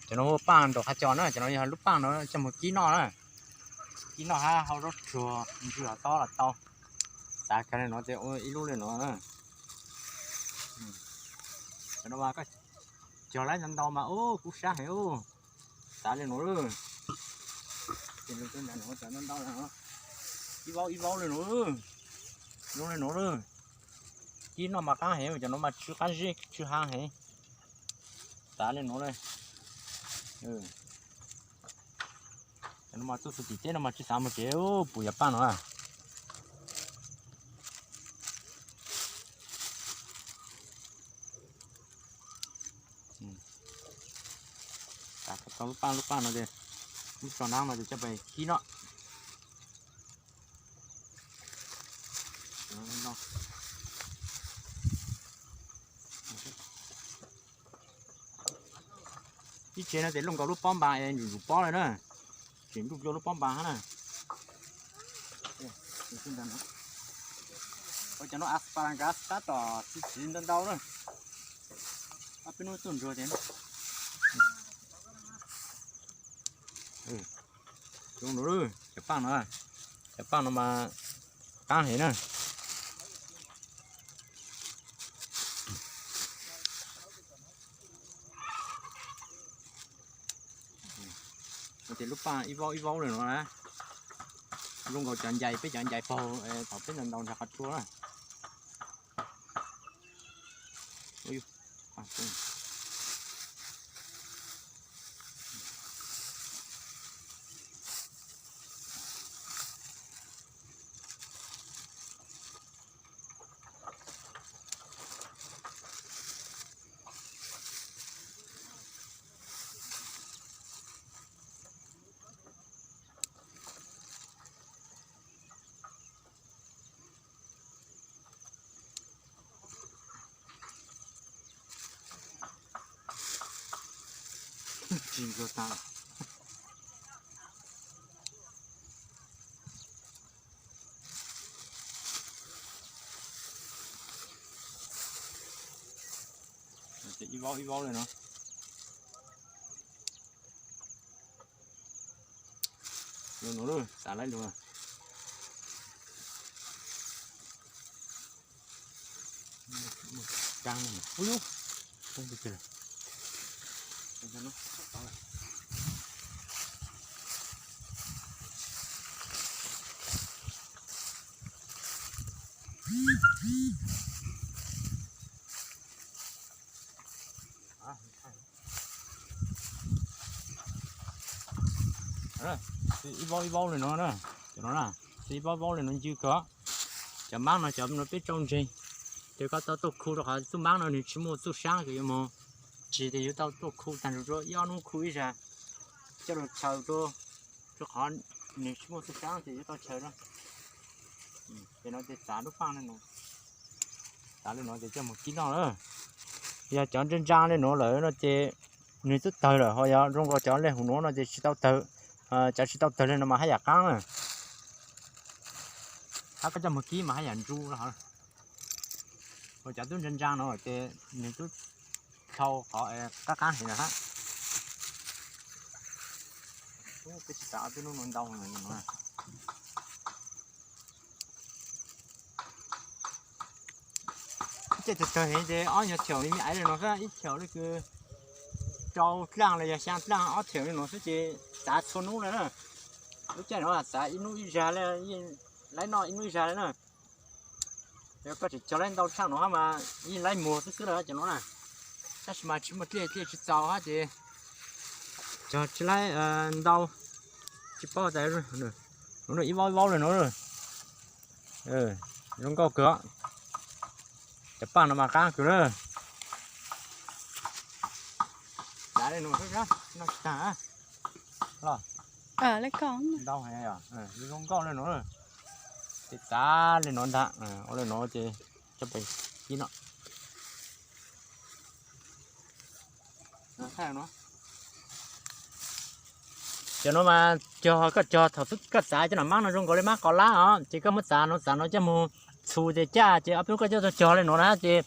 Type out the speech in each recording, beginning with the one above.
Cov no hu paaj nraum qhov cos na, cov no yog lub paaj no coj mus kib noj na. Kib noj hab hau zaub tsuag, ntsw los tob los tau. Xav kawg le nuav ces ua ib lub le nuav na. Cov no mas koj cog laib ntau ntau mas ub kub sab heev ub. Xav le nuav lawm. Ib vaub ib vaub le nuav, zoo le nuav lawm. Kib noj mas qaab heev, cov nuav mas tsw qaab zib tsw haa heev. Xav le nuav lawm. Cov no mas txuj txug tim teb no mas tsi xav moog tsev, puas yog paaj no. Tau lub paaj, lub paaj no, lub tso naab no ces coj pais kib noj. Ib tsev no ces luaj nkaus lub pob npas es ntsum ntsum pob le na. Tseem nruj dlua lub pob npas hab na. Ua cov no asparagus tab tom txi txiv ntau ntau na. Ob peb hnub tuaj ntsuag ces cov paaj no, cov paaj no mas qaab heev na. Ces lub paaj ib vaub ib vaub le nuav na. Zoo nkaus cov ncais, peb cov ncais paug thaum peb ntaus ntaus nrog qhov tsua na. Tsis ntsuag tas. Ib vaub ib vaub le no. Lug nuav lub, xav laib lug. Ib vaub ib vaub le no na, cov no na, ib vaub ib vaub le no ncw kawg. Cov maab no cov no peb tsau ntseeg, ces koj tau tuaj khu rau qhov txuj maab no nws tsis muaj txuj saab kws yuav moog tsis, ces yuav tau tuaj khu taag nrho ib ob nub khu ib zag coj lug chaws rua, rua qhov nws tsis muaj txuj saab ces yuav tau chaws rua. Ces no ces txav lub paaj le no, txav le no ces coj moog kib noj lawm. Yog cov ntsa ntsa le nuav lawm no ces nws twb tawg lawm, ho yog zoo nkaus cov le huv nuav no ces tsis tau tawg. Cov tsis tau tawg le no mas haj yam qaab na. Hab koj coj moog kib mas haj yam ntsu lawm. Ho cov tub ntsa ntsa no ces nws tub dlhau qhov qaab qaab heev lawm hab. Peb tsis tas ob peb nub no ntau no. Ib caj tawg tawg heev ces ob nyuag thiaum li me aiv le no xwb, ib thiaum le kws rau dlaaj los yog xyaa dlaaj, ob thiaum le no xwb ces txav txhua nub le na. Lub caij no txav ib nub ib zag le, laib noj ib nub ib zag le na. Yog koj tseem cog laib ntau tshaj no hab mas yeej laib muag xwb xwb lawm cov no na. Tab sis mas tsis muaj dlej, dlej tsis txaus hab ces cog tsis laib ntau, tsis paub tas. Ib vaub ib vaub le no, zoo nkauj kawg. Cov paaj no mas qaab kawg na. Txav le no, noj tsis taag los. Ntau heev, zoo nkauj le no. Ces txav le no ntag, ua le no ces coj pais kib noj. Cov no mas cog, koj cog thaum koj txav cov nam maab no zoo nkaus le maab qos lab os, ces koj muab txav no, txav no coj moog txhu ces caj, ces ob peb koj coj tau cog le no na ces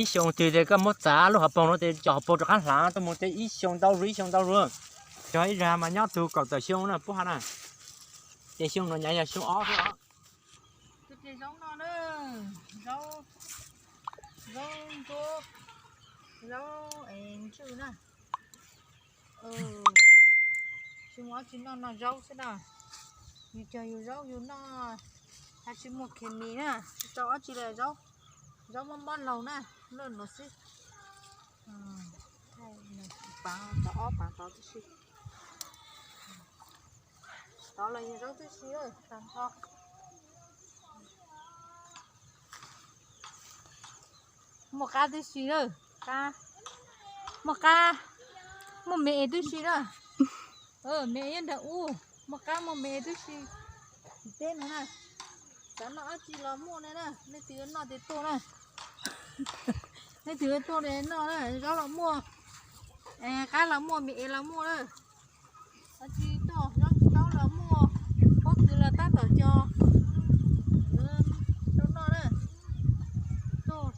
Ib xyoo twg ces koj muab txav lub hauv paus no ces cov hauv paus rov qab hlav tuaj mus ces ib xyoo ntau zuj ib xyoo ntau zuj. Cov ib zag mas nyob tug kaum tawm xyoo na pub ha na. Ces xyoo no nyav yog xyoo ob xwb os. Tus ces zaub no na, zaub, zaub ntsuab, zaub es ntswj na. Tsis muaj ob tsi noj no zaub xwb na. Yus cog yus zaub yus noj, tsis muaj khes mis na, tsis tau ob tsi li zaub, zaub mob mob laug na, noj no xwb. Pav tau ob pav tau tib si. Tod los yog zaub tib si, tag nrho. Muaj qab tib si na, qab, muaj qab, muaj me es tib si na. Me es nyob nram ub, muaj qab muaj me es tib si. Teb no na, xav noj dab tsi los muaj na, nej twg yuav noj ces tuaj na. Nej twg yuav tuaj ces noj na, zaub los muaj, qab los muaj, me es los muaj na. Dab tsi tuaj, zaub tsis tau los muaj, pob kws los tab tom cog rau noj na. Tuaj,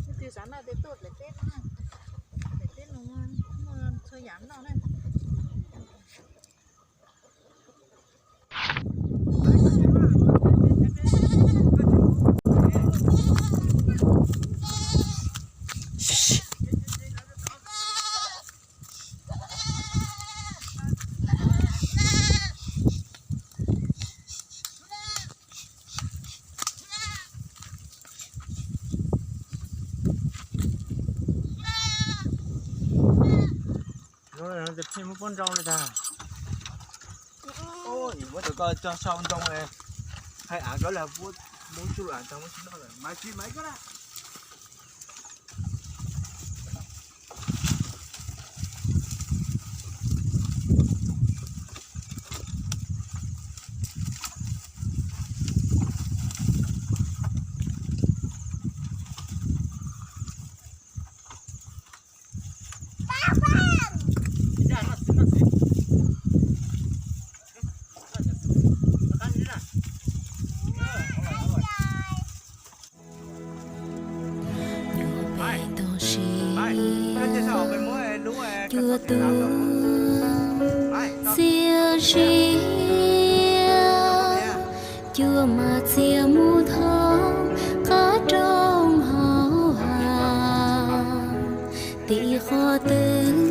nej twg xav noj ces tuaj daim teb no na. Daim teb no muaj txhua yam noj na. Ces pheej muab pob nrau li tag. Muab cov ko cog sau ntoo, hais av koj lam muab tsuj av tag muab tsis noj lawm, maiv tsis maiv koj na. Nyuam pem tau siv, cua tu txias zias, cua mas txias mus thoob qab roob hauv hav, tim qhov twg